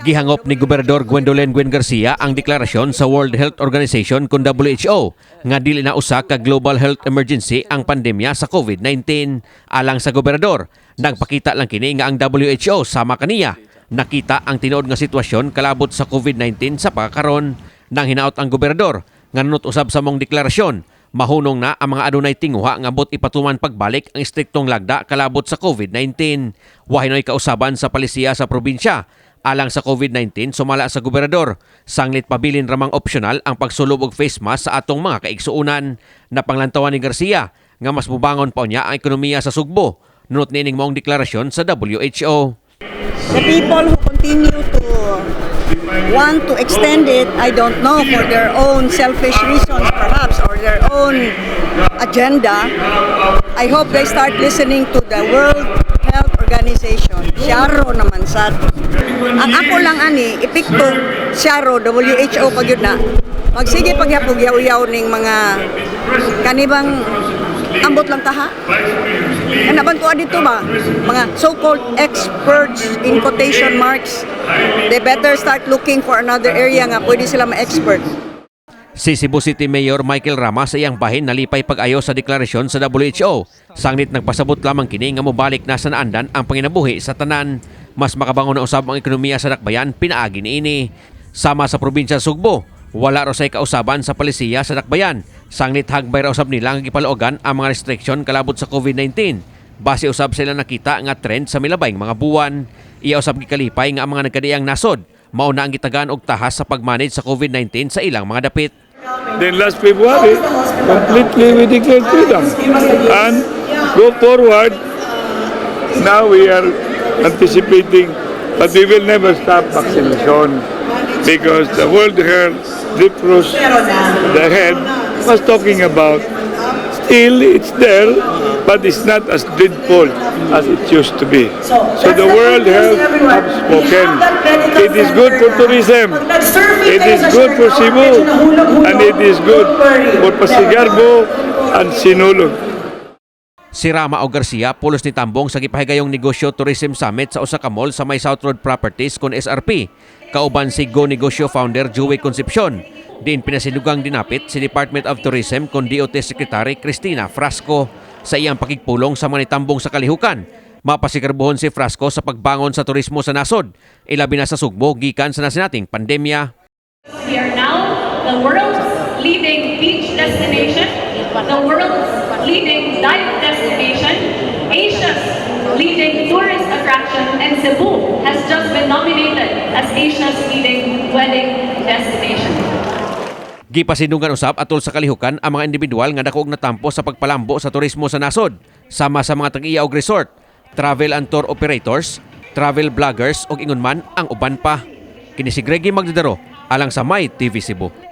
Gihangop ni Gobernador Gwendolyn Gwen Garcia ang deklarasyon sa World Health Organization kon WHO nga dili na usa ka global health emergency ang pandemya sa COVID-19. Alang sa gobernador, nagpakita lang kini nga ang WHO sama kaniya nakita ang tinuod nga sitwasyon kalabot sa COVID-19 sa pagkakaron. Nang hinaot ang gobernador nga nunot usab sa maong deklarasyon, mahunong na ang mga adunay tinguha nga buot ipatuman pagbalik ang estriktong lagda kalabot sa COVID-19. Wa hinoy kausaban sa palisiya sa probinsya alang sa COVID-19, sumala sa gobernador. Sanglit pabilin ramang optional ang pagsulob og face mask sa atong mga kaigsuunan. Napanglantawan ni Garcia nga mas mubangon pa unya ang ekonomiya sa Sugbo nunot niining maong deklarasyon sa WHO. The people who continue to want to extend it, I don't know, for their own selfish reasons perhaps, or their own agenda, I hope they start listening to the World Health Organization. Syaro naman sad. Ang ako lang ani, epekto, syaro, WHO pa gyud na. Magsige pagyapog yaw-yaw ning mga kanibang ambot lang taha. Kana bang tuwa dito ba? Mga so-called experts in quotation marks. They better start looking for another area nga pwede sila ma-expert. Si Cebu City Mayor Michael Rama, sa iyang bahin, nalipay pag-ayo sa deklarasyon sa WHO. Sanglit nagpasabot lamang kini nga mobalik na sa naandan ang panginabuhi sa tanan. Mas makabangon na usab ang ekonomiya sa dakbayan pinaagi niini. Sama sa probinsya sa Sugbo, wala ra say kausaban sa palisiya sa dakbayan. Sanglit hagbay ra usab nila nga gipaluogan ang mga restriction kalabot sa COVID-19. Base usab sila nakita nga trend sa milabayng mga buwan. Iya usab gikalipay nga ang mga nagkadiang nasod mao na ang gitagaan og tahas sa pag-manage sa COVID-19 sa ilang mga dapit. Then last February, completely we declared freedom. And go forward, now we are anticipating, but we will never stop vaccination because the World Health, Tedros, the head, was talking about still it's there, but it's not as dreadful as it used to be. So the World Health have spoken. It is good for tourism. It is good for Cebu. And it is good for Pasigarbo and Sinulog. Si Rama o Garcia pulos nitambong sa gipahigayong Negosyo Tourism Summit sa usa ka mall sa may South Road Properties kon SRP. Kauban si Go Negosyo founder Joey Concepcion. Diin pinasinugang dinapit si Department of Tourism kon DOT Secretary Cristina Frasco sa iyang pakigpulong sa mga nitambong sa kalihukan. Mapasigarbuhon si Frasco sa pagbangon sa turismo sa nasod, ilabi na sa Sugbo gikan sa nasinating pandemya. We are now the world's leading beach destination, the world's leading dive destination, Asia's leading tourist attraction, and Cebu has just been nominated as Asia's leading wedding destination. Gipasinungan usab atol sa kalihukan ang mga individual nga dako og natampo sa pagpalambo sa turismo sa nasod, sama sa mga tag-iya og resort, travel and tour operators, travel vloggers ug ingon man ang uban pa. Kini si Greggy Magdadaro alang sa My TV Cebu.